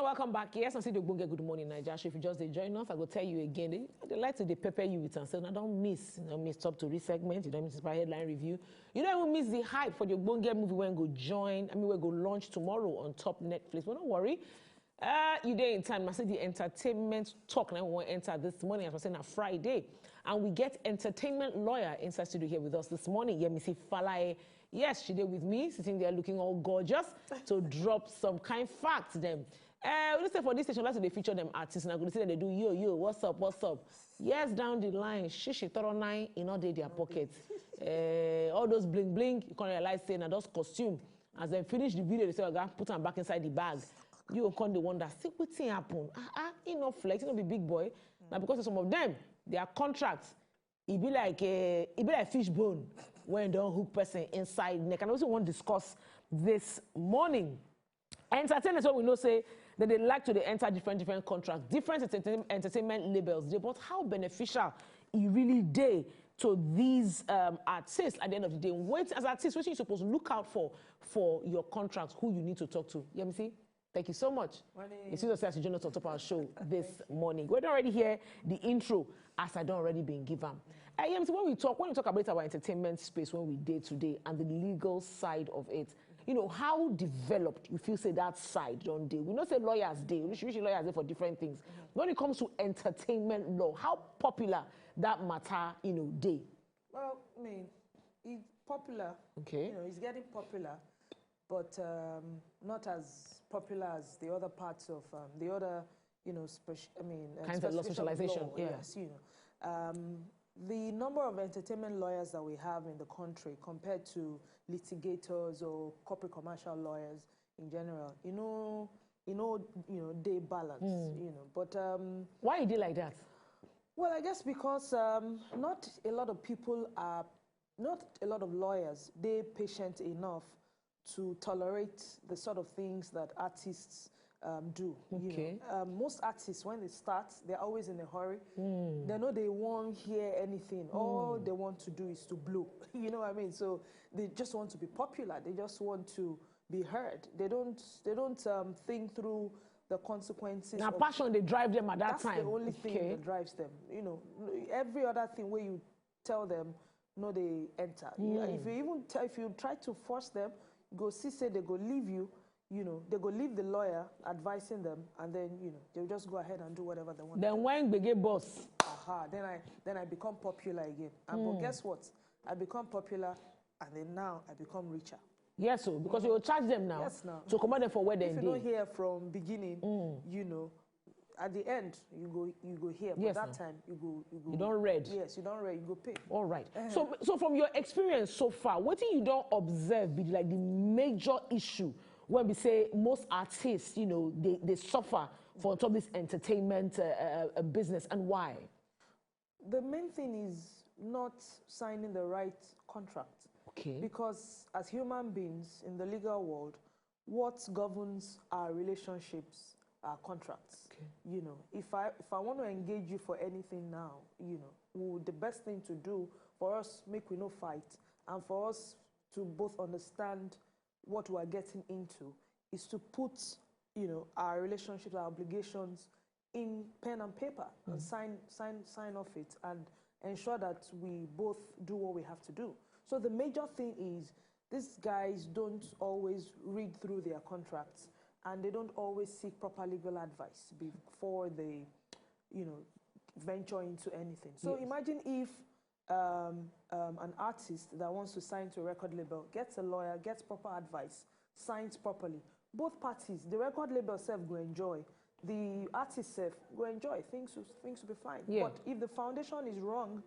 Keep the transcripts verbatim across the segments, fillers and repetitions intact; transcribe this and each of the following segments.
Welcome back. Yes, I see the Ogbonge Good Morning Naija show. If you just dey join us, I go tell you again. They, they like to dey pepper you with and say, "No, don't miss, you don't miss top three segment, you don't miss the headline review, you don't even miss the hype for the Ogbonge movie wey go join, I mean, wey go launch tomorrow on top Netflix." But don't worry, uh, you dey in time. I see the entertainment talk now we wan enter this morning. As I say, na Friday, and we get entertainment lawyer inside studio here with us this morning. Yemisi Falaye. Yes, she dey with me, sitting there looking all gorgeous to drop some kind facts dem. Uh, we know say for this station, like to dey feature dem artists, and I go dey see dem dey do, "Yo, yo, what's up, what's up?" Years down the line, shishi toro nine, e no dey their pocket. Uh, all those bling bling, you can realize say na just costume. As dem finish the video, they say, "Oga, put am back inside the bag." You go come dey wonder, say, "Wetin happen? Ah, ah, e no flex, e no be big boy." Na because of some of them, their contracts, e be like, eh, e be like fish bone wey don hook person inside neck. And also wan discuss this morning. Entertainers wey we know say dem dey like to dey enter different, different contracts, different entertain-, entertainment labels dey, but how beneficial e really dey to these, um, artists at the end of the day? Wait, as artists, wetin you suppose look out for for your contract, who you need to talk to? Yemisi, thank you so much. Morning. You see yourself as you join us on top our show this morning. We don already hear the intro, as I don already been give am. Uh, Yemisi, when we talk, when we talk about our entertainment space, when we dey today, and the legal side of it, you know, how developed you feel say that side don dey? We know say lawyers dey, rich, rich lawyers dey for different things. When it comes to entertainment law, how popular that matter, you know, dey? Well, I mean, it's popular. Okay. You know, it's getting popular, but, um, not as popular as the other parts of, um, the other, you know, speci-, I mean, uh, kinds of law, specification of specialization, law, yeah. Yes, you know. Um, the number of entertainment lawyers that we have in the country compared to litigators or corporate commercial lawyers in general, you know, you know, you know, dey balance, Mm. you know. But, um, Why e dey like that? Well, I guess because, um, not a lot of people are, not a lot of lawyers dey patient enough to tolerate the sort of things that artists, um, do. You know. Okay. Um, most artists, when they start, they're always in a hurry. Mm. They know they won't hear anything. All Mm. they want to do is to blow. You know what I mean? So they just want to be popular. They just want to be heard. They don't, they don't, um, think through the consequences. Na of passion dey drive them at that That's time. the only thing Okay. that drives them. You know, every other thing where you tell them, no, they enter. You know, Mm. if you even tell, if you try to force them, go see say they go leave you. You know, they go leave the lawyer advising them, and then, you know, they'll just go ahead and do whatever they want. Then when gbege boss? Aha, then I, then I become popular again. And Mm. but guess what? I become popular, and then now I become richer. Yes, so because you charge them now Yes, now. to comot them for where If they you don't dey. hear from beginning, Mm. you know, at the end you go, you go hear. But Yes, that now. time you go, you go. You don read. Yes, you don read. You go pay. All right. Uh-huh. So, so from your experience so far, wetin you don observe be like the major issue wey be say most artists, you know, they, they suffer for on top this entertainment, uh, uh, uh, business, and why? The main thing is not signing the right contract. Okay. Because as human beings in the legal world, what governs our relationships are contracts. Okay. You know, if I, if I want to engage you for anything now, you know, we, the best thing to do for us, make we no fight, and for us to both understand what we are getting into is to put, you know, our relationships, our obligations in pen and paper and Mm. sign, sign, sign off it and ensure that we both do what we have to do. So the major thing is these guys don't always read through their contracts, and they don't always seek proper legal advice before they, you know, venture into anything. So Yes. imagine if, um, um, an artist that wants to sign to a record label gets a lawyer, gets proper advice, signs properly. Both parties, the record label sef go enjoy, the artist sef go enjoy. Things will, things will be fine. Yeah. But if the foundation is wrong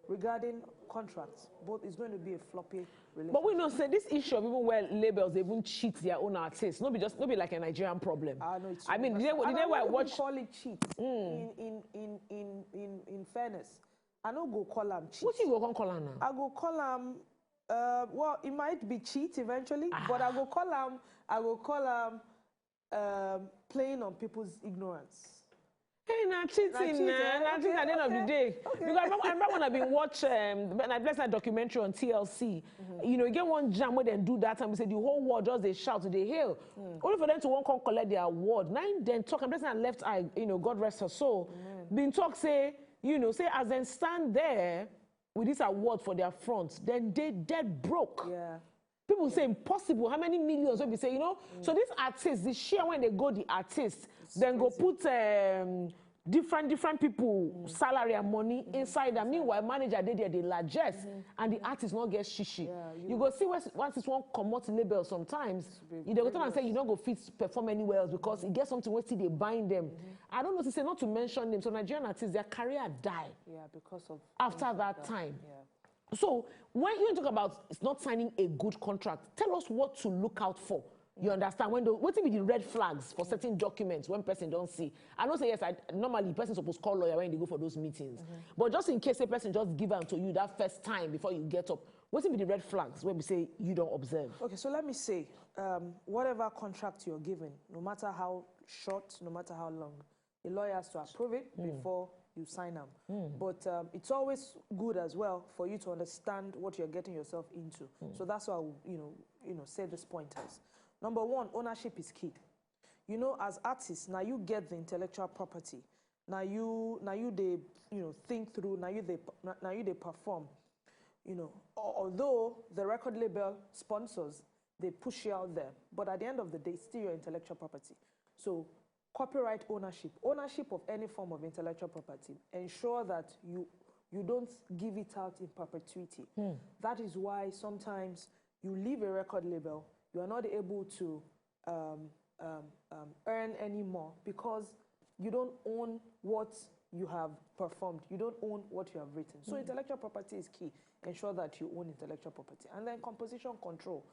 regarding contracts, both, it's going to be a floppy relationship. But we know say this issue of even where labels dey even cheat their own artists, no be just, no be like a Nigerian problem. Ah, no, it's I mean, the universal. day, the And day I why I won't even watch call it cheat. Mm. In, in, in, in, in, in fairness, I no go call am cheat. Wetin you go come call am now? I go call am, uh, well, it might be cheat eventually, Ah. but I go call am, I go call am, um, playing on people's ignorance. Hey, na cheating, cheating, na, na okay, cheating at the end of the okay, day. okay. Because I remember, I remember when I been watch, um, when I bless that documentary on T L C. You know, you get one jam where they do that and we say the whole world just they shout, they hail. Only for them to one come collect their award. Now then talk, I'm blessing that left eye, you know, God rest her soul. Been talk say, you know, say as them stand there with this award for their front, then they dead broke. Yeah. People say impossible. How many millions will be say, you know? So these artists, the share when they go, the artists, then go put um, different different people salary and money inside them. Meanwhile, manager they there, they largest, and the artist not get shishi. Yeah, You go see where artists won't come out label sometimes. be You they go tell very and say you not go fit perform anywhere else because it gets something where still they bind them. I don't know to say not to mention them. So Nigerian artists, their career die Yeah, because of after things like that time. Yeah. So when you talk about it's not signing a good contract, tell us what to look out for. You understand? When the, what be the red flags for certain documents when person don't see? I know say yes, I normally person supposed call lawyer when they go for those meetings. But just in case a person just give them to you that first time before you get up, what be the red flags when we say you don't observe? Okay, so let me say, um, whatever contract you're given, no matter how short, no matter how long, the lawyer has to approve it before you sign them. But um, it's always good as well for you to understand what you're getting yourself into. So that's why I will, you know, you know, say these pointers. Number one, ownership is key. You know, as artists, now you get the intellectual property. Now you, now you they, you know, think through. Now you they, now you they perform. You know, al- although the record label sponsors, they push you out there, but at the end of the day, it's still your intellectual property. So copyright ownership, ownership of any form of intellectual property, ensure that you you don't give it out in perpetuity. That is why sometimes you leave a record label, you are not able to um, um, um, earn any more because you don't own what you have performed. You don't own what you have written. So intellectual property is key. Ensure that you own intellectual property. And then composition control.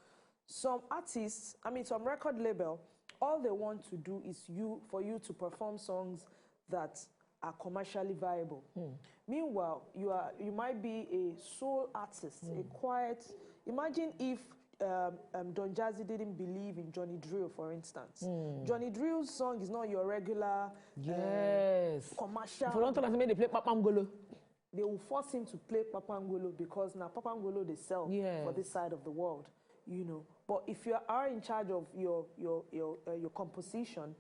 Some artists, I mean, some record label, all they want to do is you for you to perform songs that are commercially viable. Meanwhile, you are you might be a soul artist, a quiet. Imagine if um, um, Don Jazzy didn't believe in Johnny Drill, for instance. Johnny Drill's song is not your regular uh, Yes. commercial. For don't tell us, make they play Papangolo. They will force him to play Papangolo because now Papangolo they sell Yes. for this side of the world, you know. But if you are in charge of your your your uh, your composition,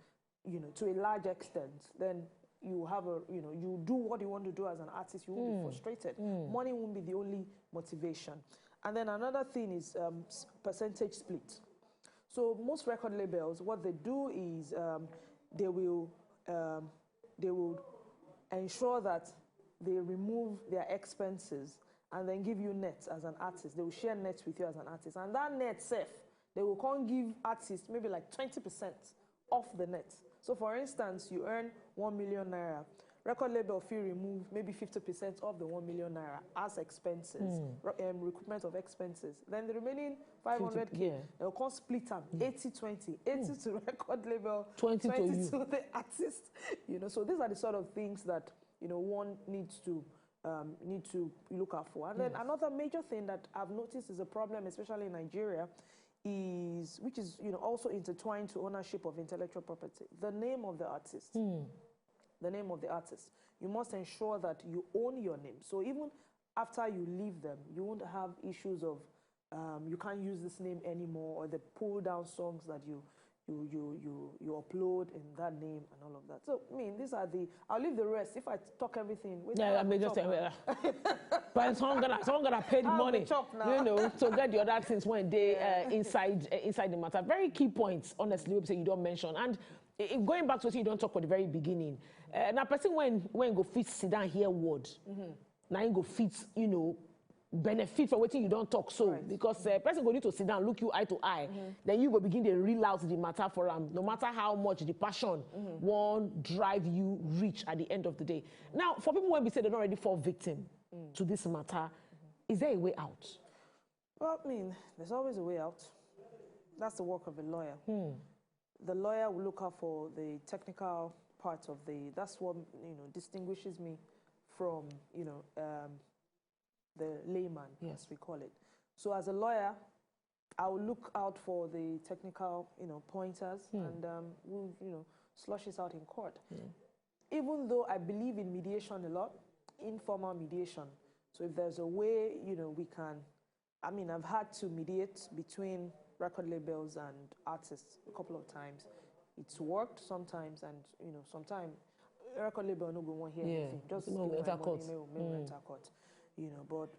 you know, to a large extent, then you have a you know you do what you want to do as an artist. You won't be frustrated. Money won't be the only motivation. And then another thing is um, s- percentage split. So most record labels, what they do is um, they will um, they will ensure that they remove their expenses and then give you net as an artist. They will share net with you as an artist, and that net self they will come give artists maybe like twenty percent off the net. So for instance, you earn one million naira. Record label fee remove maybe fifty percent of the one million naira as expenses, re- um, recruitment of expenses. Then the remaining five hundred k, Yeah. they'll come split them eighty twenty, eighty to record label, Twenty to you. to the artist. You know, so these are the sort of things that you know one needs to um, need to look out for. And then another major thing that I've noticed is a problem, especially in Nigeria, is which is you know also intertwined to ownership of intellectual property. The name of the artist. The name of the artist. You must ensure that you own your name. So even after you leave them, you won't have issues of um, you can't use this name anymore, or they pull down songs that you you you you you upload in that name and all of that. So I mean, these are the. I'll leave the rest. If I talk everything, wait, Yeah, I'll I mean, be just chop. uh, but someone gonna someone gonna pay the I'll money, be chop now. You know, to get the other things when they uh, inside uh, inside the matter. Very key points, honestly, we say you don't mention. And uh, going back to what you don't talk at the very beginning, uh, now person when when go fit sit down here word, now you go fit, you know, benefit from what you don't talk so Right. Because uh, person go need to sit down, look you eye to eye, then you go begin to reel out the matter for them, no matter how much the passion won't drive you reach at the end of the day. Now, for people when we say they don't already fall victim to this matter, is there a way out? Well, I mean, there's always a way out. That's the work of a lawyer. The lawyer will look out for the technical part of the. That's what you know distinguishes me from you know um, the layman, Yes. as we call it. So as a lawyer, I will look out for the technical you know pointers and um, we'll you know slush it out in court. even though I believe in mediation a lot, informal mediation. So if there's a way, you know, we can, I mean, I've had to mediate between record labels and artists a couple of times. It's worked sometimes, and, you know, sometimes record label no go want hear Yeah, anything. Just no, give my enter money, court. Make, make enter court. You know, but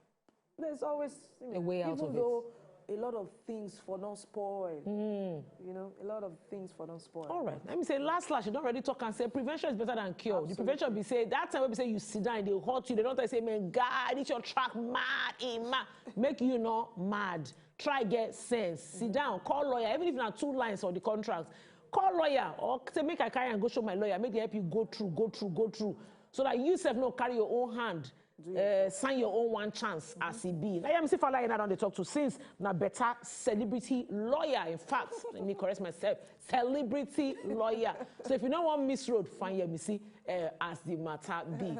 there's always, you know, A way out even of it. Though a lot of things for don't spoil. You know, a lot of things for don't spoil. All right. Let me say, last last, you don't already talk and say prevention is better than cure. The prevention be say that time wey be say you sit down, they hurt you, they don't say, "Man, God, it's your track mad, eh, mad." Make you not mad. Try get sense. Sit down, call lawyer, even if not two lines on the contract. Call lawyer or say, "Make I carry and go show my lawyer, make they help you go through, go through, go through." So that you self no carry your own hand, uh, sign your own one chance as e be. Now, M C Fala, I don't dey talk to since na better celebrity lawyer. In fact, let me correct myself, celebrity lawyer. So if you don't want miss road, find your M C uh, as the matter be.